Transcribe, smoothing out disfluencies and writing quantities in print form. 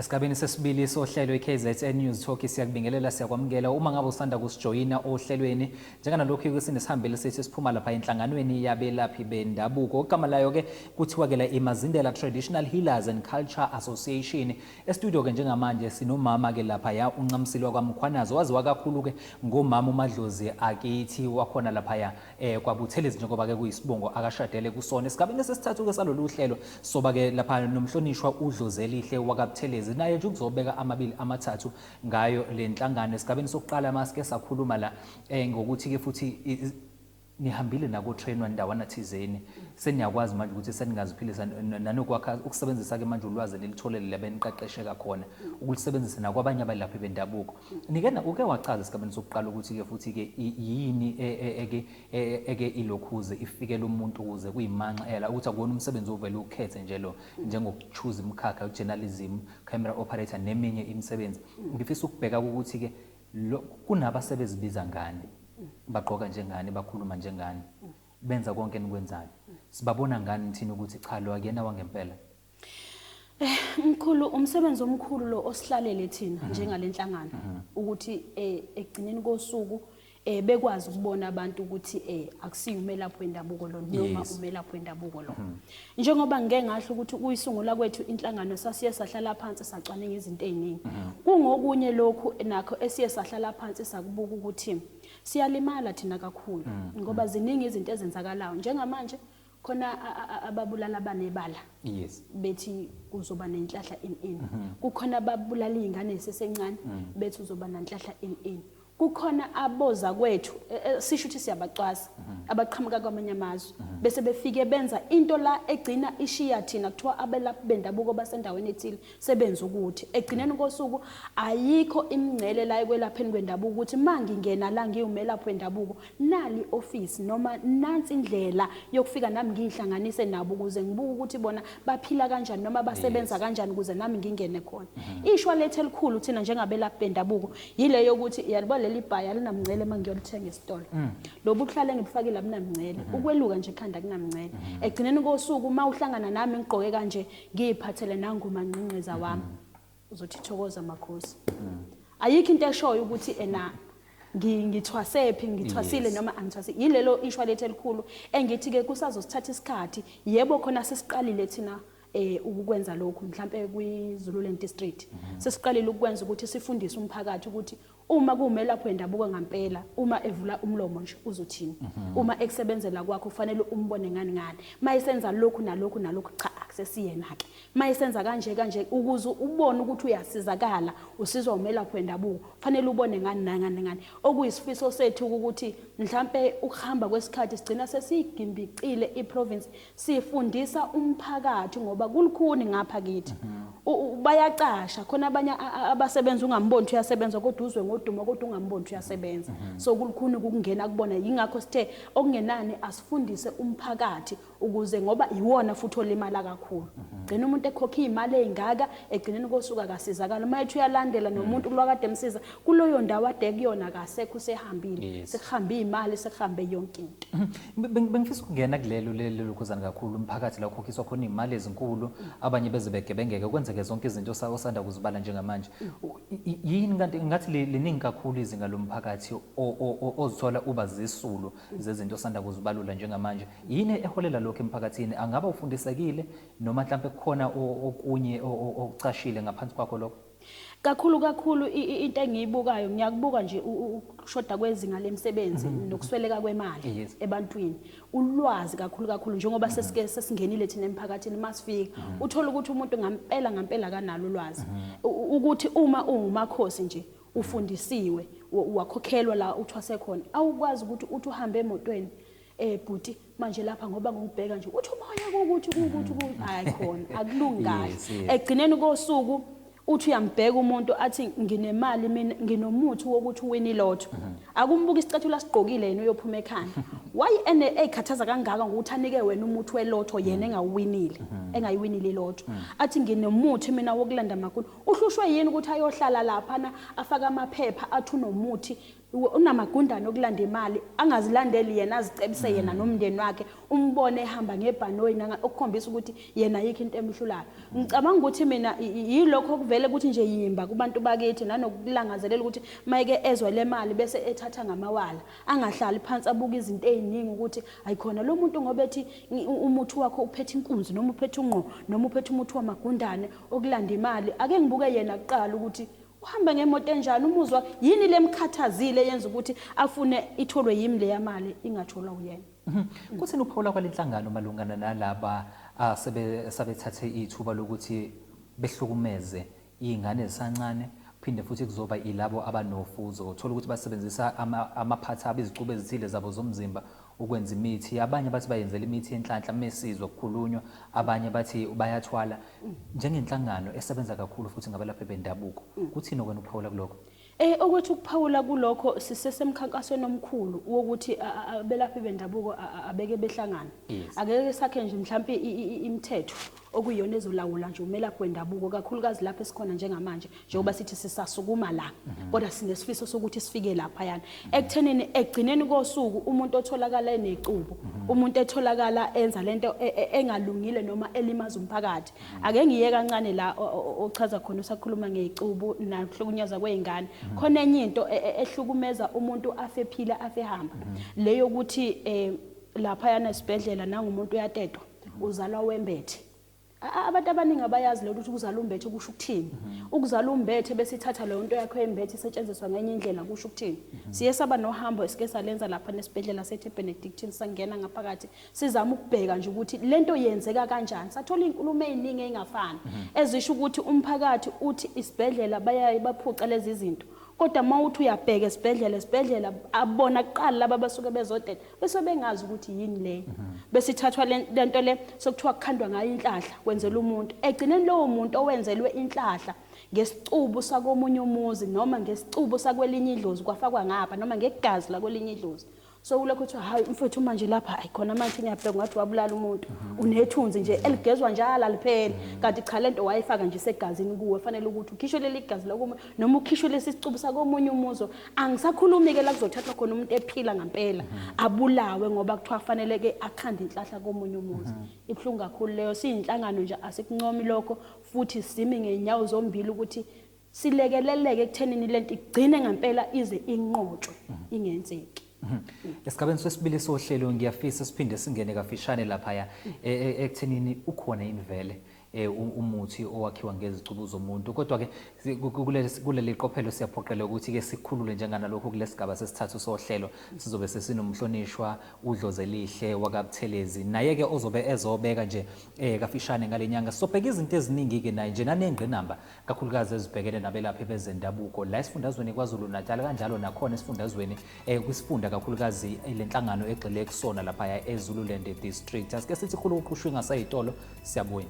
Esigabeni sesibili sohlelo iKZN News Talk siyakubingelela, siyakwamukela uma ngabe usanda kusijoyina ohlelweni. Njenganalokhu-ke sinesihambeli sethu esiphuma lapha enhlanganweni yabelaphi bendabuko. Igama layo-ke kuthiwa-ke la iMazindela Traditional Healers and Culture Association. E-studio-ke njengamanje sinomama-ke lapha ya uNcamsile wakwaMkhwanazi, waziwa kakhulu-ke ngomama uMadlozi akithi wakhona lapha ya kwaButhelezi, njengoba-ke kuyisibongo akashadele kusona. Esigabeni sesithathu-ke salolu hlelo soba-ke lapha nomhlonishwa uDlozelihle wakaButhelezi, naye nje ukuzobeka amabili amathathu ngayo le nhlangano. Esigabeni sokuqala masike sakhuluma la ngokuthi-ke futhi nihambile nako-trainwa ndawana thizeni, seniyakwazi manje ukuthi seningaziphilisa nanokwakha ukusebenzisa-ke manje ulwazi enilitholele la beniqeqesheka khona ukulisebenzisa nakwabanye abalaphi bendabuko. Nike uke wachaza esigabeni sokuqala ukuthi-ke futhi-ke yini eke ilokhuze ifikele umuntu ukuze kuyimanxa ela ukuthi akuwona umsebenzi ovele ukhethe nje lo, njengokuchuza imikhakha journalism, camera operator neminye imisebenzi. Ngifisa ukubheka ukuthi-ke kunabasebezibiza ngani, bagqoka njengani, bakhuluma njengani, benza konke enikwenzayo, sibabona ngani thina ukuthi cha, lo akuyena wangempela? Mkhulu, umsebenzi omkhulu lo osihlalele thina njengalenhlangano ukuthi ekugcineni kosuku bekwazi ukubona abantu ukuthi akusiyo umelaphi wendabuko lo noma umelaphi wendabuko lo. Njengoba ngike ngasho ukuthi ukuyisungula kwethu inhlangano sasiye sahlala phansi sacwaninga izinto eziningi. Kungokunye lokhu nakho esiye sahlala phansi sakubuka ukuthi siyalimala thina kakhulu ngoba ziningi izinto ezenzakalayo. Njengamanje khona ababulala abanebala, bethi kuzoba nenhlahla in in. Kukhona ababulala izingane ezisesencane, bethi uzoba nenhlahla in in. Kukhona aboza kwethu, sisho ukuthi siyabacwasa, abaqhamuka kwamanye amazwe, bese befike benza into la egcina ishiya thina kuthiwa abelaphi bendabuko basendaweni ethile sebenza ukuthi egcineni kosuku ayikho imingcele la ekwelapheni kwendabuko, ukuthi mangingena la ngiwumelaphi wendabuko, nali office noma nansi indlela yokufika nami ngihlanganise nabo ukuze ngibuke ukuthi bona baphila kanjani noma basebenza kanjani ukuze nami ngingene khona. Ishwa lethu elikhulu thina njengabelaphi bendabuko yile yokuthi yalibo leli bhaya alinamngcele uma ngiyolithenga esitolo. Lobu buhlale engibufakile abunamngcele, ukweluka nje ekhanda kunamngcele. Egcineni kosuku uma uhlangana nami ngigqoke kanje, ngiyiphathele nangumanqinqiza wami, uzothi thokoza makhosi. Ayikho into eshoyo ukuthi ena ngithwasephi, ngithwasile noma angithwasile. Yilelo ishwa lethu elikhulu engithi ke kusazosithatha isikhathi. Yebo, khona sesiqalile thina ukukwenza lokhu, mhlambe kwiZululand District sesiqalile ukwenza ukuthi sifundise umphakathi ukuthi uma kuwumelaphi wendabuko ngampela, uma evula umlomo nje uzothini, uma ekusebenzela kwakho kufanele umbone ngani ngani, mayisenza lokhu nalokhu nalokhu, cha, akusesiyena ke, mayisenza kanje kanje, ukuze ubone ukuthi uyasizakala, usizwa umelaphi wendabuko, kufanele ubone ngani nangani ngani. Okuyisifiso sethu ukuthi mhlambe ukuhamba kwesikhathi sigcina sesiyigimbicile iprovince, sifundisa umphakathi, ngoba kulukhuni ngapha kithi. Bayacasha khona abanye abasebenza, ungamboni ukuthi uyasebenza, kodwa uzwe ngodumo, kodwa ungamboni ukuthi uyasebenza. So kulukhuni ukungena kubona, yingakho sithe okungenani asifundise umphakathi ukuze, ngoba iwona futhi olimala kakhulu. Gcina umuntu ekhokha imali ezingaka, egcineni kosuku akasizakala. Uma ethi uyalandela nomuntu kulwakade emsiza kuloyo ndawo ade kuyona, akasekho, usehambile. Sekuhambe imali, sekuhambe yonke into. Bengifisa ukungena kulelo lelo lokhuzana kakhulu umphakathi la ukhokhiswa khona imali ezinkulu, abanye beze begebengeke, kwenzeke zonke izinto osanda kuzibala njengamanje. Yini kanti ngathi liningi kakhulu izinga lomphakathi ozithola uba zisulu zezinto osanda kuzibalula njengamanje? Yini eholela lokho emphakathini? Angaba ufundisekile noma mhlambe kukhona okunye okucashile ngaphansi kwakho lokho? Kakhulu kakhulu into engiyibukayo, ngiyakubuka nje ukushoda kwezinga lemsebenzi nokusweleka kwemali ebantwini, ulwazi kakhulu kakhulu, njengoba sesike sesingenile thina emphakathini, masifika uthola ukuthi umuntu ngampela ngampela kanalo ulwazi ukuthi uma ungumakhosi nje ufundisiwe, wakhokhelwa la uthwase khona, awukwazi ukuthi uthi uhambe emotweni, bhuti, manje lapha ngoba ngikubheka nje uthi umoya ukuthi ukuthi hayi khona akulungi kahle. Egcineni kosuku uthi uyambheka umuntu athi nginemali mina, nginomuthi wokuthi uwine ilotho. Akumbuka isicathulo asigqokile yena uyophuma ekhanda. Why ene eyikhathaza kangaka ngokuthi anike wena umuthi welotho yena engawuwinile, engayiwinile ilotho? Athi nginomuthi mina wokulanda amakuni. Uhlushwe yini ukuthi ayohlala laphana afake amaphepha athi unomuthi? Unamagundane okulanda imali angazilandeli yena, azicebise yena nomndeni wakhe, umbone ehamba ngebhanoyi okukhombisa ukuthi yena ayikho into emhlulayo. Ngicabanga ukuthi mina yilokho okuvele ukuthi nje yimba kubantu bakithi, nanokulangazelela ukuthi mayeke ezwa le mali bese ethatha ngamawala, angahlali phansi abuke izinto ey'ningi ukuthi ayikhona lo muntu ngoba ethi umuthi wakho uphethe inkunzi noma uphethe ungqo noma uphethe umuthi wamagundane okulanda imali. Ake ngibuke yena kuqala ukuthi uhamba ngemoto enjani, umuzwa yini lemkhathazile yenza ukuthi afune itholwe yimi leya mali ingatholwa uyena. Kuthini ukuphawula kwalenhlangano malungana nalaba sabethathe ithuba lokuthi behlukumeze iy'ngane ezisancane, phinde futhi kuzoba ilabo abanofuzo, uthola ukuthi basebenzisa amaphatha abo, izicubu ezithile zabo zomzimba ukwenza imithi, abanye bathi bayenzela imithi yenhlanhla mesizwa kukhulunywa, abanye bathi bayathwala. Njengenhlangano esebenza kakhulu futhi ngabelaphi bendabuko, kuthini wena ukuphawula kulokho? Ukuthi ukuphawula kulokho, sisesemkhankasweni omkhulu wokuthi abelaphi bendabuko abeke behlangana. Akeke sakhe nje mhlampe imithetho okuyiyona ezolawula nje umelaphi wendabuko, kakhulukazi lapho esikhona njengamanje, njengoba sithi sisasukuma la, kodwa sinesifiso sokuthi sifike laphayana. Ekuthenini ekugcineni kosuku umuntu otholakala enecubu, umuntu etholakala enza lento engalungile noma elimaza umphakathi. Ake ngiye kancane la ochaza khona usakhuluma ngecubu nokuhlukunyezwa kwey'ngane. Khona enye into ehlukumeza umuntu afe phila afe hamba, leyo ukuthi laphayana esibhedlela nangumuntu uyatetwa, uzalwa wembethe. Abantu abaningi abayazi lento ukuthi ukuzala umbethe kusho ukuthini. Ukuzala umbethe bese ithatha leyo nto yakho embethe isetshenziswa ngenye indlela kusho ukuthini. Siye saba nohambo esike salenza lapha nesibhedlela sethu eBenedictine, sangena ngaphakathi sizama ukubheka nje ukuthi lento yenzeka kanjani. Sathola izinkulumo eziningi ezingafani ezisho ukuthi umphakathi uthi isibhedlela bayaye baphuca lezi zinto, kodwa uma uthi uyabheka esibhedlela abona kuqala laba abasuke bezodela bese bengazi ukuthi yini leyo. Bese ithathwa lento le sokuthiwa kukhandwa ngayo inhlahla kwenzela umuntu, egcineni lowo muntu owenzelwe inhlahla ngesicubu sakomunye umuzi noma ngesicubu sakwelinye idlozi kwafakwa ngapha noma ngegazi lakwelinye idlozi. So kulokho kuthiwa hayi mfethu manje lapha ayikhona manje ngiyabheka ngathi wabulala umuntu, unethunzi nje eligezwa njalo alipheli, kanti cha lento wayifaka nje isegazini kuwe, fanele ukuthi ukhishwe leli gazi lakomunye noma ukhishwe lesi sicubu sakomunye umuzi. Angisakhulumi ke la kuzothathwa khona umuntu ephila ngempela abulawe ngoba kuthiwa fanele ke akhande inhlahla komunye umuzi. Ibuhlungu kakhulu leyo. Siyinhlangano nje asikuncomi lokho, futhi simi ngeenyawo zombili ukuthi silekeleleke ekuthenini lento igcine ngempela ize inqotshwe ingenzeki. Esigabeni sesibili sohlelo ngiyafisa siphinde singene kafishane laphaya ekuthenini ukhona yini vele umuthi owakhiwa ngezicubu zomuntu, kodwa-ke kuleli qophelo siyaphoqeleka ukuthi-ke sikhulule njenganalokhu kulesigaba sesithathu sohlelo sizobe sesinomhlonishwa uDlozelihle wakaButhelezi, naye-ke ozobe ezobeka nje kafishane ngale nyanga. Sizobheka izinto eziningi-ke naye nje nanengqinamba kakhulukazi ezibhekene nabelaphi bezendabuko la esifundazweni KwaZulu-Natal, kanjalo nakhona esifundazweni kwisifunda kakhulukazi lenhlangano egxile kusona laphaya eZululand District. Asike sithi khulu uqhushwe ngaseyitolo, siyabuya.